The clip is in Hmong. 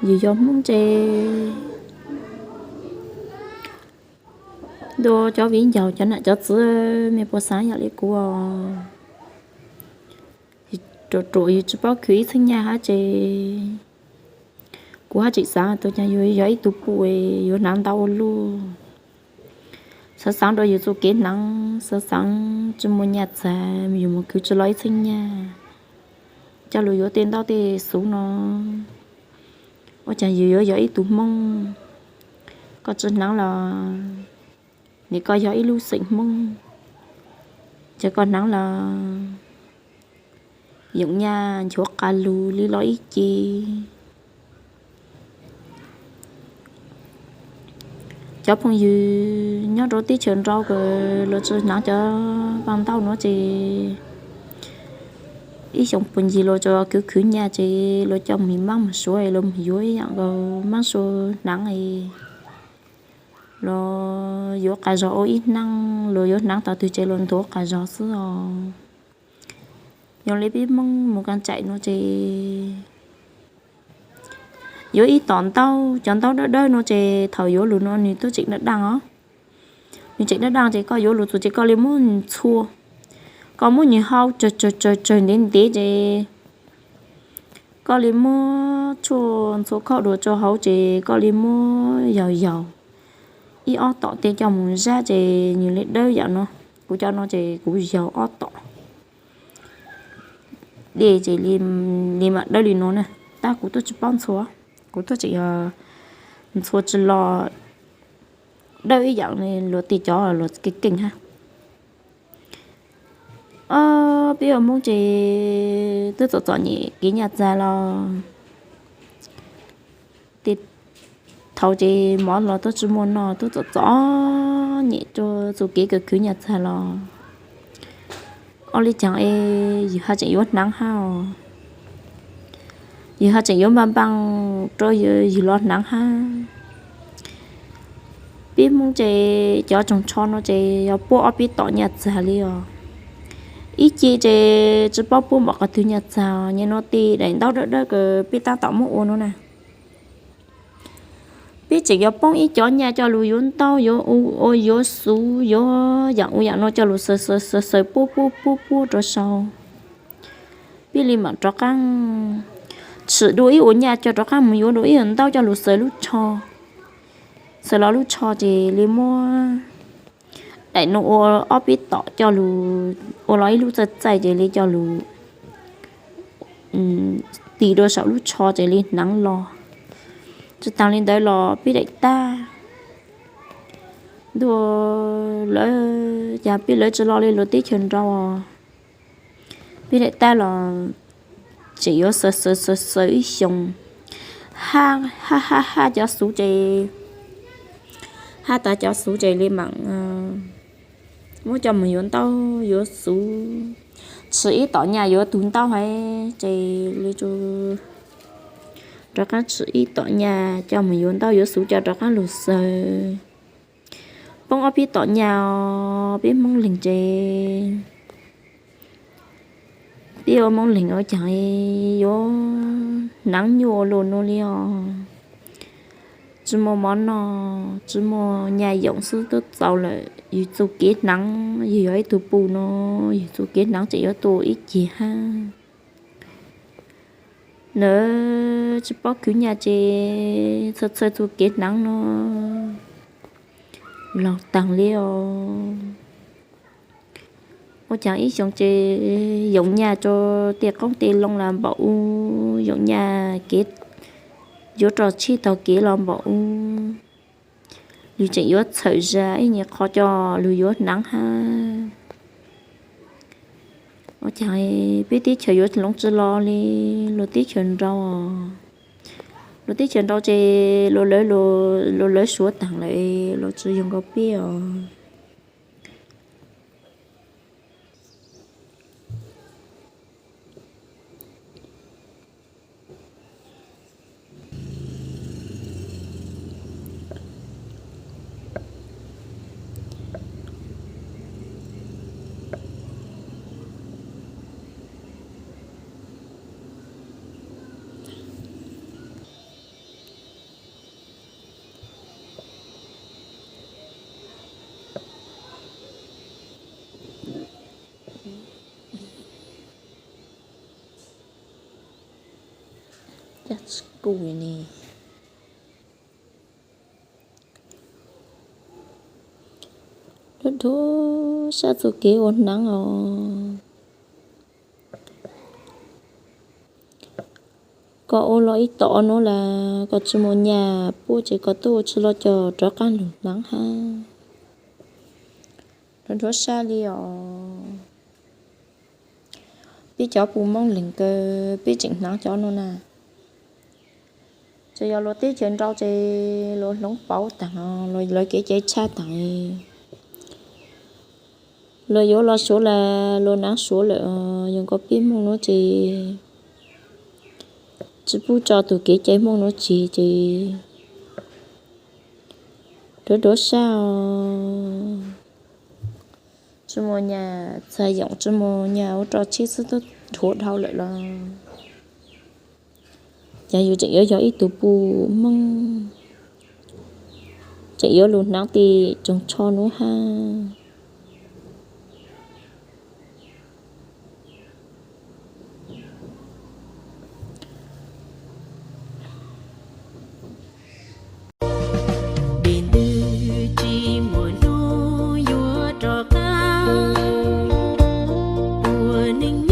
Yus yog Hmoob ces ntuj, cov viv ncaus, cov nam cov txwv, mej puas xaav yam li kuv os? Ruam ruam yus tsi paub khwv ib txheej nyaj hab ces kuv haj tseem xaav tas yus yog ib tug puj yuav hnav ntau ua luaj. Xaav xaav rua yus txuj kev hnav, xaav xaav tsi muaj nyaj txag yus moog khwv tsi lug ib txheej nyaj, coj lug yuav tej ntaub tej xuv no. Ua caag yus yuav yog ib tug Hmoob? Koj tsi hnav los, nim koj yog ib lub xeem Hmoob, ces koj hnav los yoom nyaj nchuav qas lug li los ib ce. Cov phooj ywg nyob rua teb chaws nrau kws luas tsi hnav cov paaj ntaub nuav ces ib xyoo puag ncig luas tsuas khwv khwv nyaj ces luas coj mim maab mim suav luas moog yuav ib yaam nkaus maab suav hnav. Luas yuav qas zog ua ib hnaab, luas yuav hnav tau twg ces luas nthuav qas zog xwb os. Yog li peb Hmoob moog kaaj tsaim nuav ces yuav ib tom ntaub, cov ntaub dawb dawb nuav ces thaum yuav lug nuav nwg tuaj tseem daj daj os. Nwg tseem daj daj ces koj yuav lug txug ces koj li muab txhua, koj muab nwg hau tsawg tsawg tsawg ntev ntev ces koj li muab tshuaj ntxhua khob dua rua hauv ces koj li muab yaug yaug ib ob tom tej coj moog zab ces nwg li dawb yam nuav. Kuv cov nuav ces kuv yaug ob tom dej ces li maam dawb li nuav na. Tab kuv tuaj tsi paub ntxhua, kuv tuaj tseem yog ntxhua tsi los dawb ib yaam li luas tej cov luas keej keej hab. Ob peb ua Hmoob ces twb txom txom nyem kev nyaj txag los tej thaum ces mov los twb tsi muaj noj, twb txom txom nyem rua txuj kev kawm khwv nyaj txag los. Ua li caag es yus haj tseem yuav hnav hab os. Yus haj tseem yuav npaj npaaj rua yus los hnav hab. Peb Hmoob ces cov tsoos tsho nuav ces yog puab ob peb tom nyaj txag li os. Ib ce ces tsi paub puab npaum qhov twg nyaj txag. Nyem nuav tej daim ntaub dawb dawb kws peb tab tom muab ua nuav na, peb tseem yuav poob ib cov nyaj coj lug yuav ntaub yuav u, ua yuav xuv yuav yaam u yaam nuav coj lug xaws xaws xaws xaws puab puab puab puab rua sau. Peb li maam rov qaab tshwm dua ib ua nyaj coj rov qaab moog yuav dua ib ua ntaub coj lug xaws lub tsho, xaws los lub tsho ces li muab daim nuav ua ob peb tom coj lug ua los ib lub txaij txaij ces li coj lug tis dua saum lub tsho ces li hnav los. Tsi taag li ntawd los peb daim tab ntuj, lawv cas peb lawv tsi lo li luas teb chaws nrau. Peb daim tab los tseem yuav xaws xaws xaws xaws ib xyoos, hab hab hab cov xuv ces, hab tas cov xuv ces li maam muab coj moog yuav ntaub yuav xuv, tshwm ib tom nyaj yuav tug ntaub hab ces li rov qaab tshwm ib tom nyaj coj moog yuav ntaub yuav xuv coj rov qaab lug xaws. Poob ob peb tom nyaj os, peb Hmoob leeg ces peb ua Hmoob leeg ua caag yuav hnav nyuaj lug nuav li os. Tsi muaj mov noj, tsi muaj nyaj yoom xwb twb txaus lawm. Yug txuj kev hnav, yug yog ib tug puj nuav, yug txuj kev hnav tseem yuav tuaj ib ceg hab. Nawb, tsi paub khwv nyaj ces txhawj txhawj txuj kev hnav nuav laug taag li os. Ua caag ib xyoo ces yoom nyaj rua tej qoob tej loo los npaum u, yoom nyaj kev yuav roj tsheb taug kev los npaum u. Lug tseem yuav txhawm zag ib nyuag qho coj lug yuav hnav hab. Ua caag peb teb chaws yuav hloov tsi lo li luas teb chaws nrau. Luas teb chaws nrau ces luas lawv, luas lawv suav taag lawm, luas tsi yog nkaus peb os. Cas tsis kuj li ne. Dhuav dhuav sab txoj kev ua hneev os. Koj ua los ib tom nuav las koj tsis muaj nyaj puab ces koj tuaj ua tsi los coj rov qaab lug hneev hab. Dhuav dhuav sab li os. Peb cov puj Moob leeg kawg peb tseem hneev cov nuav na. Tsuas yog luag teb chaws nrau ces luag hloov pauv taag, luag lawv kev cai tshaj taag. Luag yuav los Suav las luag hneev Suav lawm, yog koj peb Moob nuav ces tsis pub tso tug kev cai Moob nuav tseg ces dhuav dhuav sab os. Tsis muaj nyaj txag yoom, tsis muaj nyaj ua roj tsheb xwb tuab dhuav dhau lawm los. Ces yus tseem yuav yog ib tug puj Moob, tseem yuav lug hneev tej tsoog tsho nuav hab. Dej ntws tsis muaj hnub yuav rov qab, ua neej